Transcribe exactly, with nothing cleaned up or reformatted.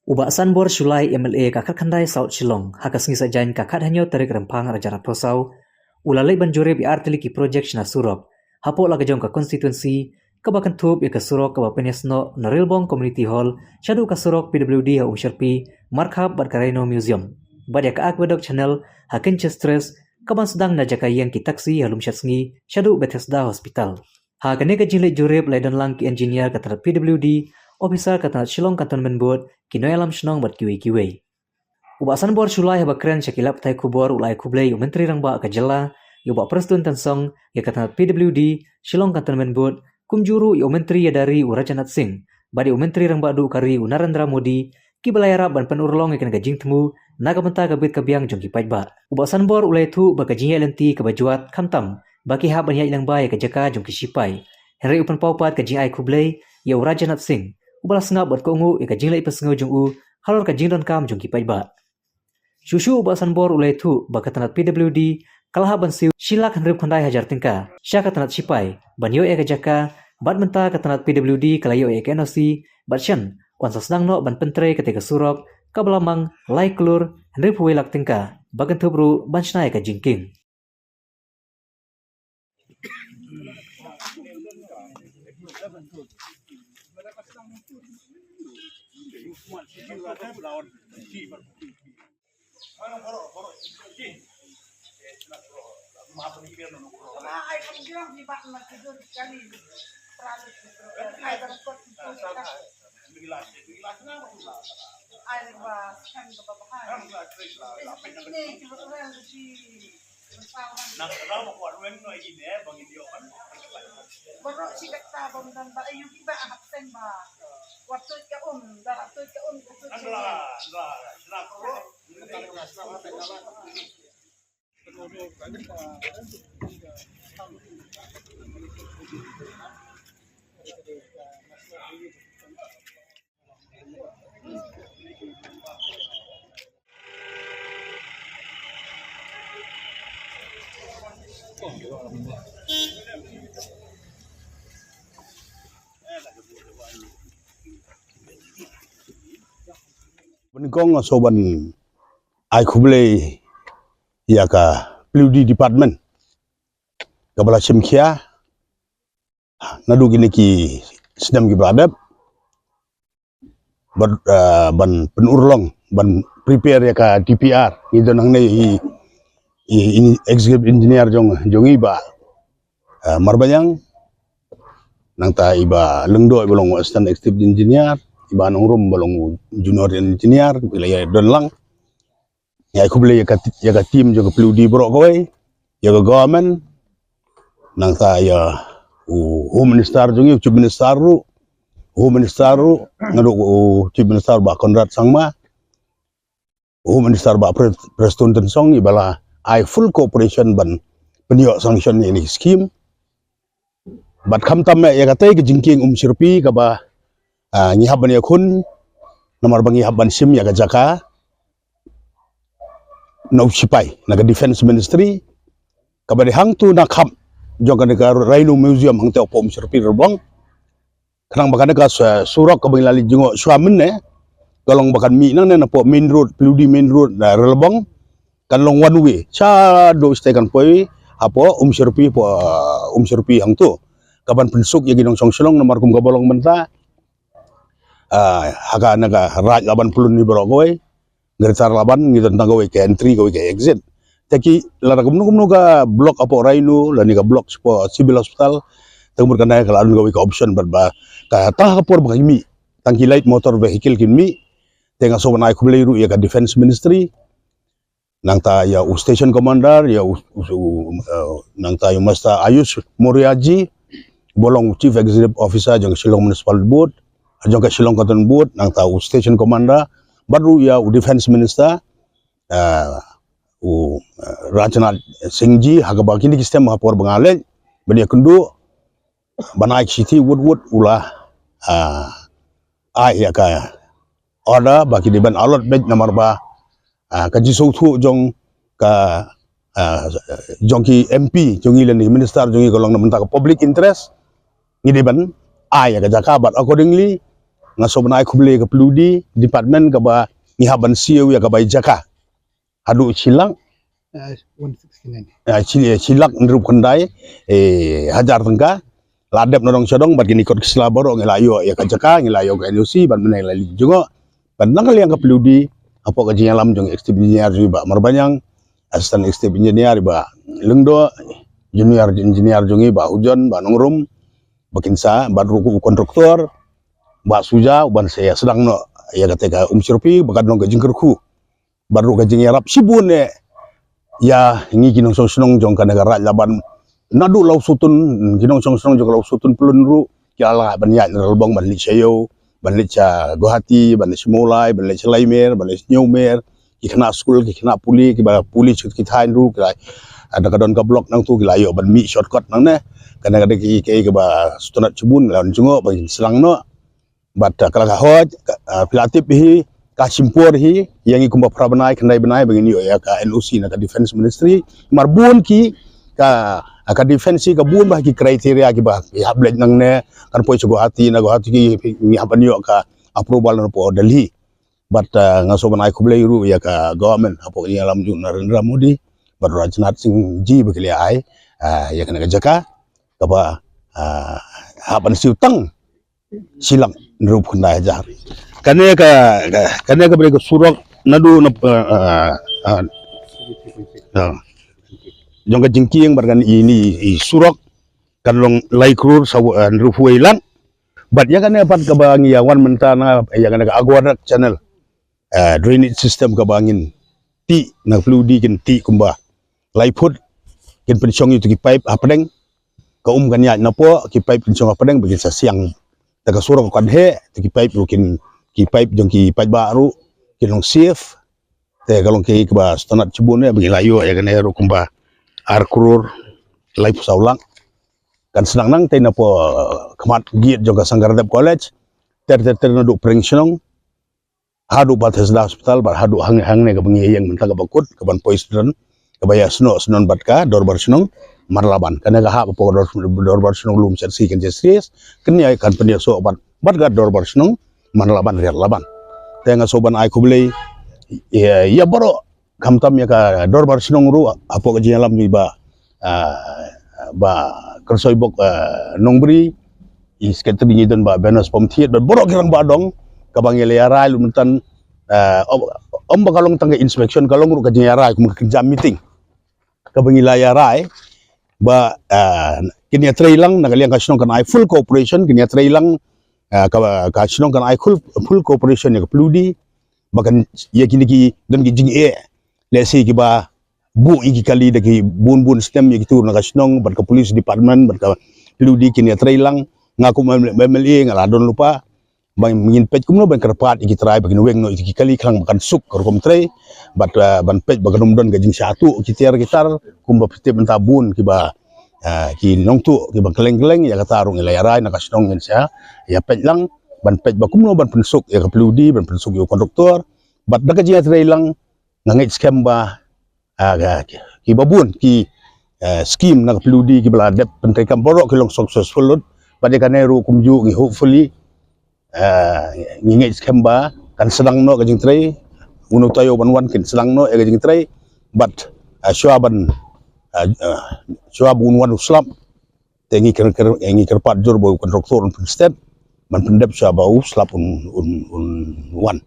U Bah Sanbor Shullai, M L A ka khatkhyndai South Shillong, ha ka sngi Saitjaiñ ka khathynñiew tarik Rymphang arhajar arphew saw, u la leit ban jurip ïa artylli ki projek shna surok hapoh la ka jong ka constituency, kaba kynthup ïa ka surok kaba pynïasnoh na Rilbong Community Hall shaduh ka surok P W D ha Umshyrpi, markhap bad ka Rhino Museum, bad ïa ka aqueduct channel ha Kinches Terrace, kaban sdang na jaka ïeng ki taxi ha Lumshadsngi shaduh Bethesda Hospital. Ha kane ka jingleit jurip la ïadonlang ki engineer ka tnat P W D, officer ka tnat Shillong Cantonment Board, ki nongïalam shnong bad kiwei kiwei. U Bah Sanbor Shullai haba kren sha ki lad pathai khubor u la ai khublei ïa u Myntri Rangbah ka jylla, ïa u Bah Prestone Tynsong, ïa ka tnat P W D, Shillong Cantonment Board, kumjuh ruh ïa u Myntri ïada ri u Rajnath Singh, bad ïa u Myntri Rangbah duh ka ri u Narendra Modi, kiba la ïarap ban pynurlong ïa kane ka jingthmu na ka bynta ka bit ka biang jong ki paidbah. U Bah Sanbor u la ïathuh ba ka jingïaid lynti kaba jwat khamtam ba ki hap ban ïaid lyngba ïa ka jaka jong ki shipai. Hynrei u pynpaw pat ka jingai khublei ïa u Rajnath Singh, uba la sngap bad kohnguh ïa ka jingleit pynsngew jong u halor ka jingdonkam jong ki paidbah. Shuh shuh u Bah Sanbor u la ïathuh ba ka tnat P W D ka la hap ban siew shi lak hynriewphew khyndai hajar tyngka sha ka tnat shipai ban ïoh ïa ka jaka, bad mynta ka tnat P W D ka la ïoh ïa ka N O C, bad shen yn sa sdang noh ban pyntrei kata ka surok kaba la mang lai klur hynriewphew wei lak tyngka, ba kynthup ruh ban shna ïa ka jingkieng. Banyngkong nga sngewbha ban ai khublei ïa ka P W D department kaba la shim khia naduh kine ki snem kiba la dep, ban, ah, ban pynurlong, ban prepare ïa ka D P R. Ngi don hangne i, i, i executive engineer jong, jong i Bah, ah, Marbaniang. Nangta i Bah Lyngdoh i ba long assistant executive engineer, i Bah Nongrum ba long junior engineer, ba la ïadonlang. Ngi ai khublei ïa ka, ïa ka team jong ka P W D baroh kawei, ïa ka government, nangta ïa u Home Minister jong ngi, u Chief Minister ruh, Home Minister ruh, naduh u Chief Minister Bah Conrad Sangma, u Home Minister Bah Pre-, Prestone Tynsong, i ba la ai full cooperation ban pynïoh sanction ïa kine ki scheme. Bad khamtam ïa katei ka jingkieng Umshyrpi kaba, ah, ngi hap ban ïakhun, namar ba ngi hap ban shim ïa ka jaka na u shipai, na ka Defence Ministry, kaba dei hangto na khap jong kane ka Rhino Museum hangto hapoh Umshyrpi Rilbong. Khnang ba kane ka su-, surok kaba ngi la leit jngoh shuwa mynne, ka long ba kan mih nangne napoh main road, P W D main road, na Rilbong, kan long one way shaduh shatei kan poi hapoh Umshyrpi, hapoh, ah, Umshyrpi hangto, kaban pynsuk ïa ki nongshong shnong namar kum kaba long mynta, ah, ha kane ka Raid Laban Pyllun hi baroh kawei, Greater Laban, ngi don tang kawei ka entry, kawei ka exit. Te ki lada kumno kumno ka block hapoh Rhino lane ka block shapoh Civil Hospital, te ka mut kane ka la don kawei ka option bad ba ka tang ha ka por ba ka mih, tang ki light motor vehicle kin mih. Te nga sngewbha ban ai khublei ruh ïa ka Defence Ministry, nangta ïa u Station Commander, ïa u, u, u, eh, nangta ïa u Master Ayush Moriarty, ba long u Chief Executive Officer jong ka Shillong Municipal Board, jong ka Shillong Canton Board, nangta u Station Commander, bad ruh ïa u Defence Minister, eh, u, eh, Rajnath Singh ji, ha kaba kine ki snem ha por ba nga leit ban ïakynduh, ban ai ka shithi wut wut u la, eh, ai ïa ka order ba ki dei ban allot beit namar ba, ah, ka jingsngewthuh jong ka, ah, jong ki M P jong ngi lane minister jong ngi ka long na bynta ka public interest. Ngi dei ban ai ïa ka jaka bad accordingly Nga sngewbha ban ai khublei ka PWD department kaba ngi hap ban siew ïa ka bai jaka haduh shi lak, eh, one sixty-nine, eh, shi, eh, shi lak hynriewphew khyndai, eh, hajar tyngka. La dep na dong sha dong bad kine ki kot ki sla baroh ngi la ïoh ïa ka jaka, ngi la ïoh ka N O C ban bynta la leit jngoh. Bad na ka liang ka PWD, hapoh ka jingïalam jong executive engineer jong i Bah Marbaniang, assistant executive engineer i Bah Lyngdoh, junior engineer jong i Bah Ujon, Bah Nongrum, Bah Kinsa, bad ruh u kontraktor Bah Suja, uban sa ïa sdang noh ïa kata ka Umshyrpi, ba kan long ka jingkyrkhu bad ruh ka jingïarap shibun eh ïa ngi ki nongshong shnong jong kane ka Raid Laban. Naduh Lawsutun, ki nongshong shnong jong Lawsutun Pyllun ruh ki la lah ban ïaid na Ralbong ban leit sha Ïew, ban leit sha Guwahati, ban leit sha Mawlai, ban leit sha Laimer, ban leit sha Hynñiewmer, ki khynnah skul, ki khynnah pule, kiba pule sha ki thaiñ ruh ki la, ah, da ka don ka block nangtu ki la ïoh ban mih shortcut nangne. Kane ka dei ki, ki, kiba sngewtynnat shibun, la jngoh ban sdang noh. Bad, ah, ka la ka hoj, ka, ah, phi la tip hi, ka shim por hi ïa ngi kumba phra bnai, khyndai bnai ba ngin ïoh ïa ka N O C na ka Defence Ministry. Namar bun ki ka, ah, ka defence hi ka bun bha ki criteria kiba ki hap leit nangne, kan poi sha Guwahati, na Guwahati ki, ki, ngi hap ban ïoh ka approval na poi Delhi. Bad, ah, nga sngewbha ban ai khublei ruh ïa ka government hapoh ka jingïalam jong u Narendra Modi bad u Rajnath Singh ji ba ki la ai, ah, ïa kane ka jaka kaba, ah, hap ban siew tang shi lak hynriewphew khyndai hajar. Kane ka, ka, kane ka briew ka surok naduh na, ah, ah, ah, ah, jong ka jingkieng bad kane i, i, i surok kan long lai klur saw, ah, hynriewphew wei lak. Bad ïa kane pat kaba ngi ïa wan mynta na ïa kane ka Agwarak Channel, ah, drainage system kaba ngin tih, na ka PWD kin tih kumba lai phut, kin pynshong ïa tu ki pipe hapdeng, ka um kan ïaid napoh, ki pipe kin shong hapdeng ba kin sa siang. Te ka surok kan heh, te ki pipe ruh kin, ki pipe jong ki paidbah ruh kin long safe. Te ka long ki kaba sngewtynnat shibun eh ba ngi la ïoh ïa kane ruh kumba ar klur laiphew saw lak. Kan sdang nangtei napoh, eh, khmat gate jong ka Sangardep College, ter ter ter naduh Pring Shnong haduh Bethesda Hospital bad haduh hang, hangne kaba ngi ïeng mynta kaba kut kaban poi sdang, kaba ïa snoh sdang bad ka Dorbar Shnong Marlaban. Kane ka hap hapoh ka Dor-, Dorbar Shnong Lumshyrsi Kynja Sries, kane kan pynïasoh bad, bad ka Dorbar Shnong Marlaban, Riat Laban. Te nga sngewbha ban ai khublei ïa, ïa baroh, khamtam ïa ka Dorbar Shnong ruh hapoh ka jingïalam jong i Bah, ah, Bah Kyrsoi Bok, ah, Nongbri, i Secretary ngi don Bah Venus Pamthied, bad baroh ki rangbah dong, kaba ngi la ïa rai lut mynta, ah, ym, ym ba ka long tang ka inspection, ka long ruh ka jingïarai kum ka kynja meeting. Kaba ngi la ïa rai ba, ah, kin ïa trei lang, na ka liang ka shnong kan ai full cooperation, kin ïa trei lang, ah, ka, ka shnong kan ai full, full cooperation ïa ka PWD, ba kan ïa kine ki don ki jingeh, lehse kiba buh ïa ki kali da ki bun bun snem ïa ki tur na ka shnong, bad ka police department, bad ka PWD kin ïa trei lang. Nga kum M L A nga la don lypa ba ngin peit kumno ban kyrpad ïa ki trai ba kin weng noh ïa ki kali khnang ba kan suk ka rukom trei, bad, ah, ban peit ba kan ym don ka jingshah tuh ki tiar ki tar kumba phi tip mynta bun kiba, ah, ki nongtuh kiba kylleng kylleng. Ïa kata ruh ngi la ïa rai na ka shnong ngin sa ïa peit lang ban peit ba kumno ban pynsuk ïa ka PWD, ban pynsuk ïa u kontraktor. Bad da ka jingïatrei lang nga ngeit skhem ba, ah, ka, ki, kiba bun ki, eh, skim na ka PWD kiba la dep pyntreikam baroh ki long successful lut. Bad ïa kane ruh kumjuh ngi hopefully, eh, ngi ngeit skhem ba kan sdang noh ka jingtrei, uno taïew ban wan kin sdang noh ïa ka jingtrei. Bad, eh, shuwa ban, eh, eh, shuwa ban wan u slap, te ngi kyr, kyr, ngi kyrpad jur ba u kontraktor un pynstet ban pyndep shuwa ba u slap un, un, un wan.